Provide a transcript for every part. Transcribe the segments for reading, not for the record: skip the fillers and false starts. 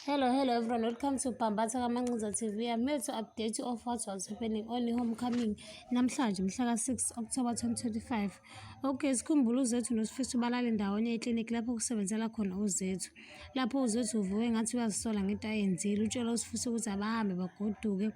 Hello, hello everyone. Welcome to Bambatha kaMancinza TV. I'm here to update you of what was happening on homecoming namhlanje mhla ka-6 October 2025. Okay, sikhumbule uZethu noSifiso balale ndawonye eklinikhi lapho kusebenzela khona uZethu. Lapho uZethu uvuke ngathi uyazisola ngento ayenzile. Utshela uSifiso ukuthi abahambe bagoduke.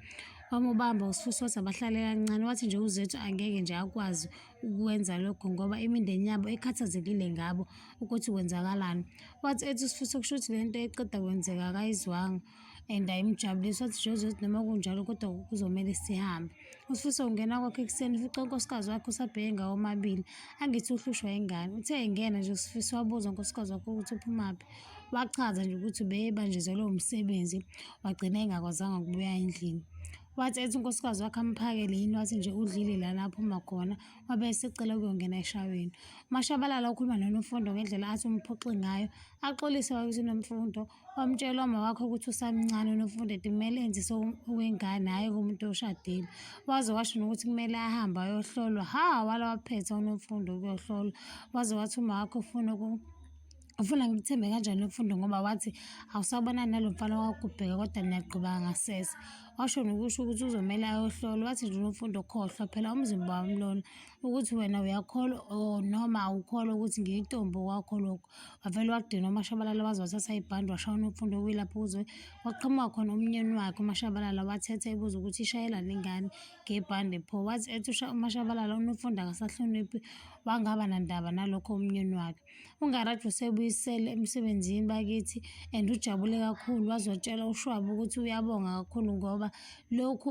Wamubamba uSifiso wathi abahlale kancane. Wathi nje uZethu angeke nje akwazi ukwenza lokho ngoba imindeni yabo ikhathazekile ngabo ukuthi kwenzakalani. Wathi ethi uSifiso kusho ukuthi le nto eqeda kwenzeka akayizwanga and ayimjabulisi. Wathi nje uzothi noma kunjalo kodwa kuzomele sihambe. USifiso ungena kwakhe ekuseni ufica unkosikazi wakhe usabheke ngawo omabili, angithi uhlushwa ingane. Uthe engena nje uSifiso wabuza unkosikazi wakhe ukuthi uphumaphi. Wachaza nje ukuthi ubebanjezelwe umsebenzi wagcina engakwazanga ukubuya endlini. Wathi ethi unkosikazi wakhe amphakele yini, wathi nje udlile lana aphuma khona, wabe esecela ukuyongena eshaweni. UMashabalala ukhuluma noNomfundo ngendlela athi umphoxe ngayo, axolise wakithi uNomfundo, wamtshela uma wakhe ukuthi usamncane uNomfundo and kumele enzise okwengane hhayi komuntu oshadile. Waze washo nokuthi kumele ahambe ayohlolwa. Ha, wala waphetha uNomfundo ukuyohlolwa. Waze wathi uma wakhe ufuna ufuna ngikuthembe kanjani Nomfundo ngoba wathi awusabonani nalo mfana wakubheka kodwa niyaqhubeka ngasese. Washo nokusho ukuthi uzomele ayohlolwa. Wathi nje uNomfundo khohlwa phela umzimba wami lona ukuthi wena uyakholwa or noma awukholwa ukuthi ngiyintombi kwakho lokho. Wavele wadinwa uMashabalala waze wathatha ibhande washaya uNomfundo okuyilapho kuze kwaqhamuka khona umnyeni wakhe uMashabalala wathetha ebuza ukuthi ishayelani ingane ngebhande pho. Wathi ethi uMashabalala uNomfundo akasahloniphi wangaba nandaba nalokho umnyeni wakhe. UNgaraji usebuyisele emsebenzini bakithi and ujabule kakhulu waze watshela uShwabu ukuthi uyabonga kakhulu ngoba lokhu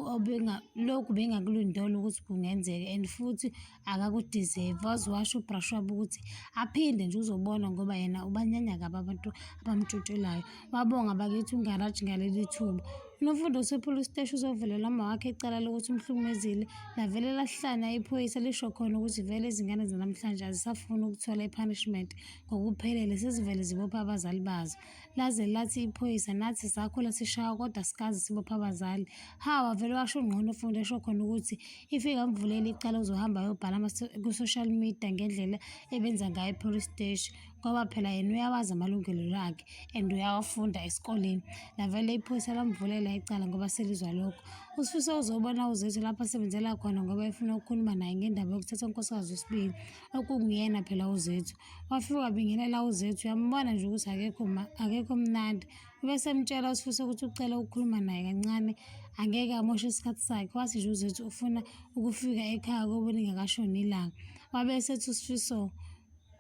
lokhu bengakulindele ukuthi kungenzeka and futhi akaku-deserve. Waze washo uBra Shwabu ukuthi aphinde nje uzobona ngoba yena ubanyanya kabi abantu abamtshontshelayo. Wabonga bakithi uNgaraji ngaleli thuba. UNomfundo usepolice steshi uzovulela umawakhe icala lokuthi umhlukumezile. Lavele lahlanya iphoyisa lisho khona ukuthi vele izingane zanamhlanje azisafuni ukuthola i-punishment ngokuphelele sezivele zibopha abazali bazo. Laze lathi iphoyisa nathi sakhula sishaywa kodwa asikaze sibophe abazali. Ha, wavele washo ngqono uMfundo esho khona ukuthi if ingamvulela icala uzohamba ayobhala ku-social media ngendlela ebenza ngayo e-police steshi ngoba phela yena uyawazi amalungelo akhe and uyawafunda esikoleni. Lavele iphoyisa lamvulela icala ngoba selizwa lokho. USifiso uzobona uZethu lapho asebenzela khona ngoba efuna ukukhuluma naye ngendaba yokuthatha unkosikazi wesibili okunguyena phela uZethu. Wafika wabingelela uZethu uyambona nje ukuthi akekho akekho mnandi. Ubese emtshela uSifiso ukuthi ucela ukukhuluma naye kancane angeke amoshe isikhathi sakhe. Wathi nje uZethu ufuna ukufika ekhaya kubo lingakashoni ilanga. Wabe esethi uSifiso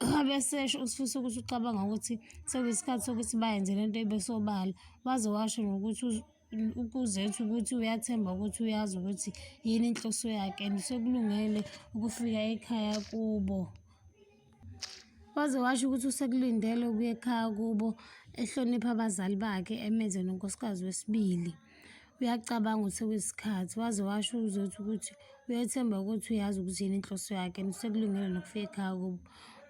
wabe esesho uSifiso ukuthi ucabanga ukuthi sekuyisikhathi sokuthi bayenze lento ibe sobala. Waze washo nokuthi ukuZethu ukuthi uyathemba ukuthi uyazi ukuthi yini inhloso yakhe and sekulungele ukufika ekhaya kubo. Waze washo ukuthi usekulindele ukuya ekhaya kubo ehlonipha abazali bakhe emenze nonkosikazi wesibili. Uyacabanga ukuthi sekuyisikhathi. Waze washo uZethu ukuthi uyethemba ukuthi uyazi ukuthi yini inhloso yakhe and usekulungele nokufika ekhaya kubo.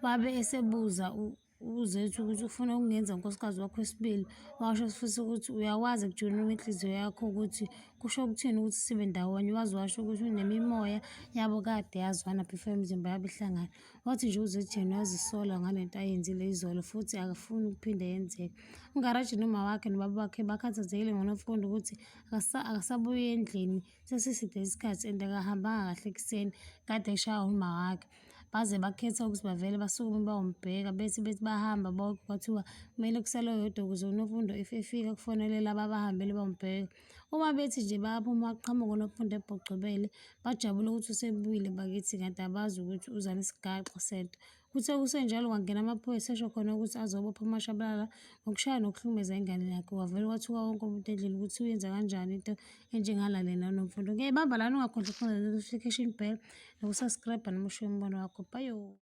Wabe esebuza uZethu ukuthi ufuna ukungenza unkosikazi wakho wesibili. Washo futhi ukuthi uyakwazi ekujuleni kwenhliziyo yakho ukuthi kusho ukuthini ukuthi sibe ndawonye. Waze washo ukuthi unemimoya yabo kade yazwana before imizimba yabo ihlangane. Wathi nje uZethu yena uyazisola ngale nto ayenzile izolo futhi akafuni ukuphinde yenzeke. UNgaraji noma wakhe nobaba wakhe bakhathazekile ngoNomfundo ukuthi akasabuyi endlini sesiside isikhathi and akahambanga kahle ekuseni kade eshaywa uma wakhe. Baze bakhetha ukuthi bavele basukume bayombheka bethi bethi bahamba bonke kwathiwa kumele kusale oyedwa ukuze uNomfundo if efika kufonele laba abahambile bayombheka. Uma bethi nje bayaphuma waqhamuka uNomfundo ebhocobele, bajabule ukuthi usebuyile bakithi kanti abazi ukuthi uza nesigaxa sento. Kuthe kusenjalo kwangena amaphoyisa esho khona ukuthi azobopha uMashabalala ngokushaya nokuhlukumeza ingane yakhe. Wavele kwathuka wonke umuntu endlini ukuthi uyenza kanjani into enjengala lena uNomfundo. Ngiyayibamba lana ungakhohlwa ukukhonza notification bell noku-subscribe noma ushiye umbono wakho. Bye.